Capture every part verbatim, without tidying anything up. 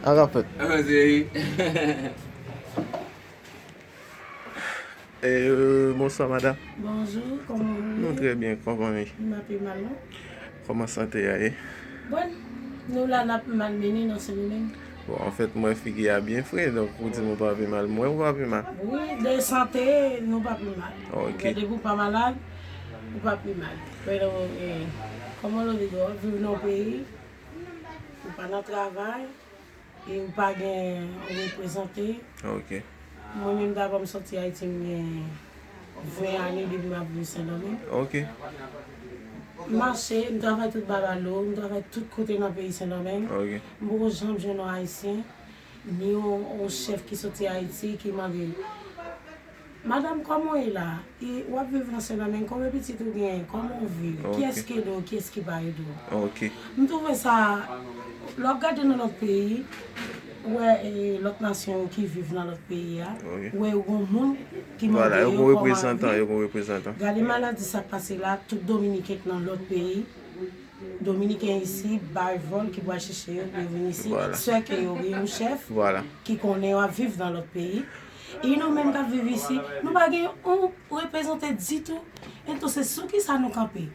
Arafat. An, se li. Eh, bonswa, madanm. Bonjou, kòman ou ye? Nou trè byen, kòman ye? M pa pi mal, non. Kòman sante a ye? Bon, nou la n ap malmennen nan Sendomeng. Bon, anfèt, m wè figi a byen fre, donk ou di m ou pa pi mal. M wè ou pa pi mal. Wi, de sante, nou pa pi mal. Ok. Men depi w pa malad, ou pa pi mal. Men, eh, kòman Rodrigo, w ap viv nan yon peyi, ou pa nan travay, e ou pa gen reprezante. Ok. Mwen menm, daprè m soti Ayiti, m gen ven ane depi m ap viv Sendomeng. Ok. M mache, m travay tout Babalo, m travay tout kote nan peyi Sendomeng. Ok. M poko janm jwenn yon Ayisyen, ni yon, yon chèf ki soti Ayiti ki mande, "Madanm, kòman w ye la? E w ap viv nan Sendomeng, konbyen pitit ou genyen? Kòman w viv? Ok. Kiyès ki ede w? Kiyès ki pa ede w?" Ok. M twouve sa, lè w ap gade nan lòt peyi, ou wè, e, lòt nasyon yo ki viv nan lòt peyi a, ok, ou wè yo gon moun ki mande yo kòman yo ap viv. Vwala, yo gon reprezantan, yo gon reprezantan. Gade maladi sa k pase la, tout Dominiken k nan lòt peyi. Dominiken isi, bay vòl ki pral chèche yo pou yo vin isi. Vwala. Sèke yo gen yon chèf, vwala, ki konnen yo ap viv nan lòt peyi. E nou menm k ap viv isi, nou pa gen yon reprezante ditou. Entonces, sou kisa nou kanpe?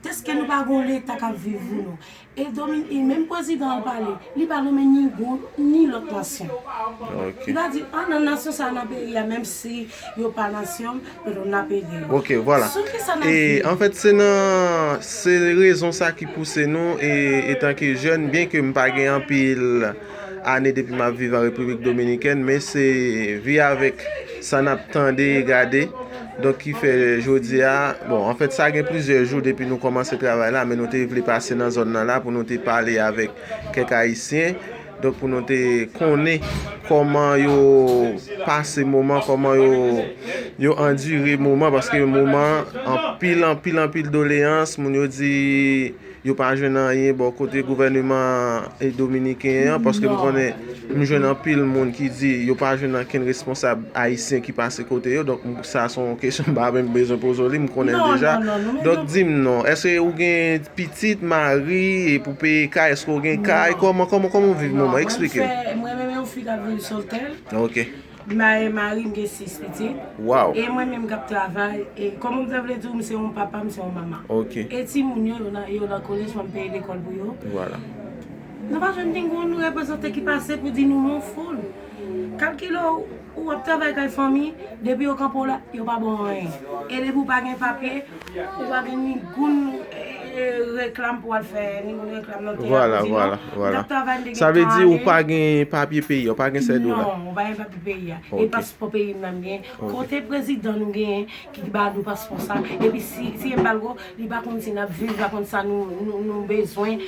Èske nou pa gon leta k ap viv pou nou? E Domin-, e menm prezidan an pale, li pa nonmen ni gon, ni lòt nasyon. Ok. Li pa di, "Ah, nan nasyon sa a, nan peyi a, menm si yo pa nasyon m, men nou n ap ede yo." Ok, vwala. Sou kisa n ap viv? E, anfèt, se nan, se rezon sa ki pouse nou, e, etanke jèn, byen ke m pa gen anpil ane depi m ap viv an Repiblik Dominikèn, men se vi avèk sa n ap tande e gade. Donk, ki fè jodi a, bon, anfèt, sa gen plizyè jou depi nou kòmanse travay la, men nou te vle pase nan zòn nan la pou nou te pale avèk kèk Ayisyen. Donk, pou nou te konnen kòman yo pase moman, kòman yo, yo andire moman, paske moman, anpil, anpil, anpil doleyans, moun yo di, yo pa jwenn anyen bò kote gouvèneman, e, dominiken an, paske m konnen m jwenn anpil moun ki di yo pa jwenn ankenn responsab ayisyen ki pase kote yo. Donk, m, sa se yon kesyon m pa menm bezwen poze w li, m konnen l deja. Donk, di m non, èske ou gen pitit, mari, e pou peye kay, èske ou gen kay? Kòman, kòman, kòman w viv moman? Eksplike m. Mwen, mwen menm, yon fi k ap viv Soltèl. Ok. M marye, mari m, gen sis pitit. Waw. E mwen menm k ap travay. E kòman m te vle di w, m se yon papa, m se yon manman. Ok. E timoun yo, yo nan, yo nan kolèj, fò m peye lekòl pou yo. Vwala. Nou pa jwenn ni yon reprezante ki pase pou di nou non foul. Kalkile w, ou ap travay kay fanmi, depi yo kanpe w la, yo pa ba w anyen. E depi w pa gen papye, ou pa gen ni goun, e, e, reklam pou w al fè, ni goun reklam nan teyat. Vwala, vwala, vwala. M t ap travay, m te gen... Sa vle di ou pa gen papye peyi a, ou pa gen sèdo la? Non, ou pa gen papye peyi a. E paspò peyi m nan m gen. Ok. Kote prezidan nou genyen ki ba nou paspò sa? Epi si, si enbargo, li pa konn si n ap viv, li pa konn sa nou, nou, nou bezwen.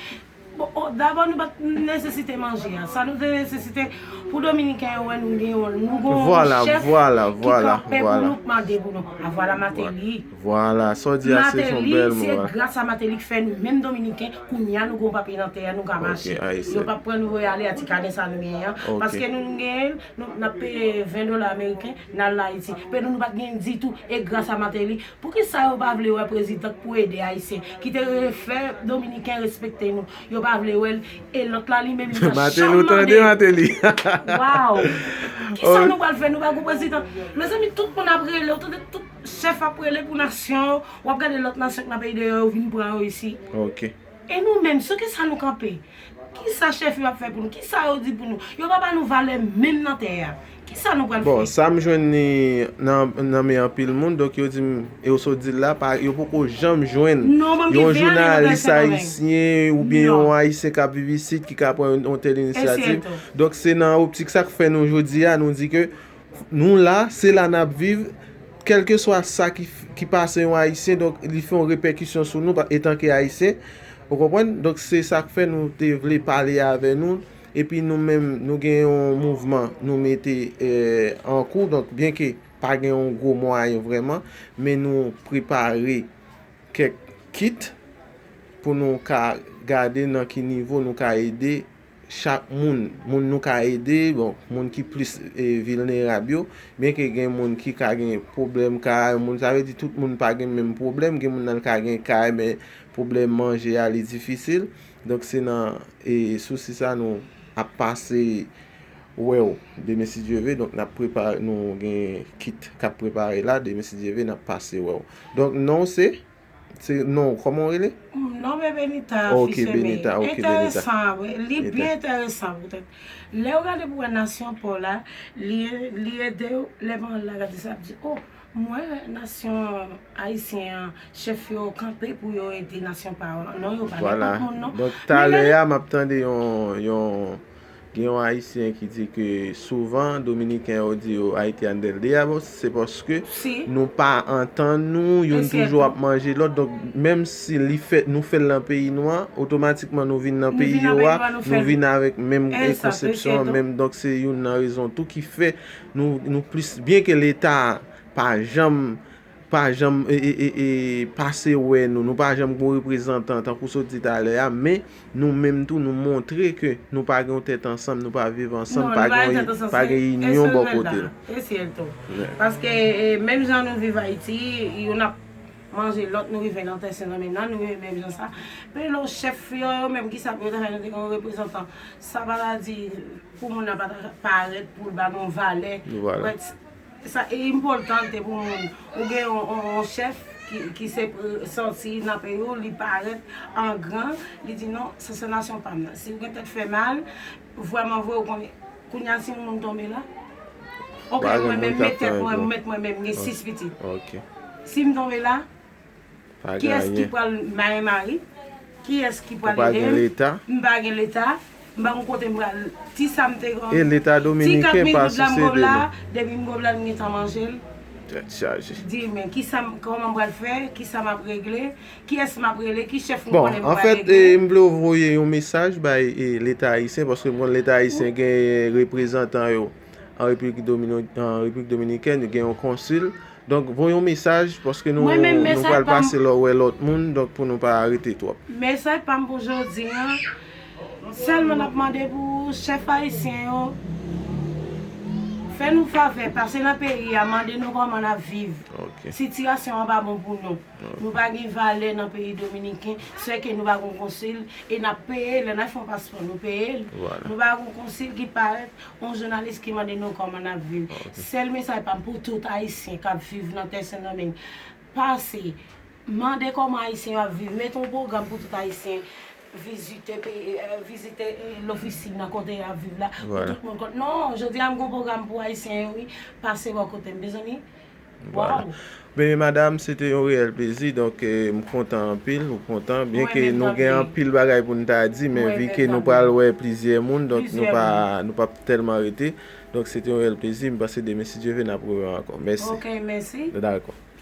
Bon, o, dabò, nou pa t nesesite manje a. Sa nou te nesesite pou dominiken yo wè nou gen yon, nou gon yon chèf ki kanpe pou nou, k mande pou nou. A, vwala Mateli. Vwala, sa w di a, se yon bèl mo. Mateli, se gras a Mateli k fè nou menm dominiken, kounye a nou gon papye nan tè a, nou ka mache. Yo p ap pran nou voye ale a ti kanè sa nou genyen an. Paske nou, nou genyen l, nou, n ap peye ven dola ameriken, n al Ayiti. Men nou, nou pa t genyen ditou, e gras a Mateli. Poukisa yo pa vle wè prezidan k pou ede Ayisyen, ki te fè Dominiken respekte nou? Yo pa vle wè l. E lòt la, li menm, li pa janm mande. Mateli, ou tande, Mateli? Waw! Kisa nou pral fè? Nou pa gon prezidan. Mezanmi, tout moun ap rele, ou tande tout chèf ap rele pou nasyon yo. W ap gade lòt nasyon k nan peyi deyò yo vin pran yo isi. Ok. E nou menm, sou kisa nou kanpe? Kisa chèf yo ap fè pou nou? Kisa yo di pou nou? Yo pa ba nou valè menm nan tè a. Kisa nou pral fè? Bon, sa m jwenn ni nan, nan men anpil moun, donk yo di m, e yo sot di l la, pa, yo poko janm jwenn yon jounalis ayisyen oubyen yon ayisyen k ap viv isit ki ka pran yon, yon tèl inisyativ. Donk se nan optik sa k fè nou jodi a, nou di ke nou la, se la n ap viv, kèlkeswa sa ki, ki pase yon ayisyen, donk li fè yon repèkisyon sou nou pa, etanke ayisyen, ou konprann? Donk se sa k fè nou te vle pale avè nou, epi nou menm, nou gen yon mouvman nou mete, eh, an kou, donk byenke pa gen yon gwo mwayen vrèman, men nou prepare kèk kit pou nou ka gade nan ki nivo nou ka ede chak moun, moun nou ka ede, bon, moun ki plis, e, vilnerab yo, byenke gen moun ki ka gen pwoblèm kay, moun, sa vle di tout moun pa gen menm pwoblèm, gen moun nan ka gen kay, men pwoblèm manje a, li difisil. Donk, se nan, e, sousi sa nou ap pase wè w. Demen, si Dye ve, donk, n ap prepare, nou gen kit k ap prepare la. Demen, si Dye ve, n ap pase wè w. Donk, non w se, se non w, kòman w rele? Non, men Benita. Ok, Fichemé. Benita, ok, Benita. Enteresan, wi. Li byen enteresan, poutèt. Lè w gade pou wè nasyon pa w la, li, li ede w, lè moun la gade sa, ap di, oh, mwen, nasyon ayisyen an, chèf yo kanpe pou yo ede nasyon pa yo. Non, yo pa nenpòt moun, non. Donk, talè a, m ap tande yon, yon, gen yon Ayisyen ki di ke souvan, Dominiken yo di yo Haitian del Diablo, se paske nou pa antann nou, youn toujou ap manje lòt. Donk, menm si li fèt, nou fè l nan peyi nou an, otomatikman nou vin nan peyi yo a, nou vin avèk menm konsepsyon an, menm, donk, se youn nan rezon tou ki fè nou, nou plis, byen ke Leta pa janm, pa janm, e, e, e, e, pase wè nou, nou pa janm gon reprezantan, tankou sot di talè a, men nou menm tou, nou montre ke nou pa gen yon tèt ansanm, nou pa viv ansanm, pa gen, pa gen inyon bò kote l. E syèl tou. Paske, e, menm jan nou viv Ayiti, youn ap manje lòt, nou rive nan tè Sendomeng nan, nou rive menm jan sa. Men lè w chèf yo, yo menm ki sa pou yo ta fè nou te gen yon reprezantan. Sa pa ta di pou moun nan pa ta parèt, pou l ba nou valè. Valè. Sa e enpòtan te pou moun. Ou gen yon, yon, yon chèf ki, ki se, e, sòti nan peyi w, li parèt an gran, li di non, sa se nasyon pa m nan. Si w gen tèt fè mal, vrèman vre, ou konnen. Kounye a, si yon moun tonbe la, ok, mwen menm, met tèt mwen, met mwen menm, gen sis pitit. Si m tonbe la, kiyès ki pral mayen mari? Kiyès ki pral ede m? M pa gen Leta. M pa gen kote m pral. Ti sa m te gen. E Leta dominiken pa sou sede nou. Depi m goblèt, m gentan manje l. Tèt chaje. Di, men, kisa m, kòman m pral fè? Kisa m ap regle? Kiyès m ap rele? Ki chèf m konnen m pral regle? Bon, anfèt, e, m vle w voye yon mesaj bay, e, Leta ayisyen, paske m konn Leta ayisyen gen reprezantan yo an Repiblik Domino-, an Repiblik Dominikèn, gen yon konsil. Donk, voye yon mesaj, paske nou, nou pral pase lò, wè lòt moun, donk pou nou pa rete twòp. Mesaj pa m pou jodi a, sèlman n ap mande pou chèf ayisyen yo fè nou favè, pase nan peyi a, mande nou kòman n ap viv. Sitiyasyon an pa bon pou nou. Nou pa gen valè nan peyi dominiken, sèke nou pa gen konsil, e n ap peye, lè n al fè yon paspò, nou peye l. Nou pa gen konsil ki parèt, yon jounalis ki mande nou kòman n ap viv. Sèl mesaj pa m pou tout ayisyen k ap viv nan tè Sendomeng, pase, mande kòman ayisyen yo ap viv, mete yon pwogram pou tout ayisyen vizite peyi, e, vizite, e, lofisin nan kote y ap viv la, pou tout moun konn. Non, jodi a m gen yon pwogram pou ayisyen yo, wi, pase bò kote m, mezanmi. Vwala. Waw. Bebe madanm, se te yon reyèl plezi, donk, e, m kontan anpil, ou kontan, byen ke nou gen anpil bagay pou n ta di, men vi ke nou pral wè plizyè moun, donk nou pa, nou p ap tèlman rete. Donk, se te yon reyèl plezi, m panse demen, si Dye ve, n ap rewè ankò. Mèsi. Ok, mèsi. Dakò.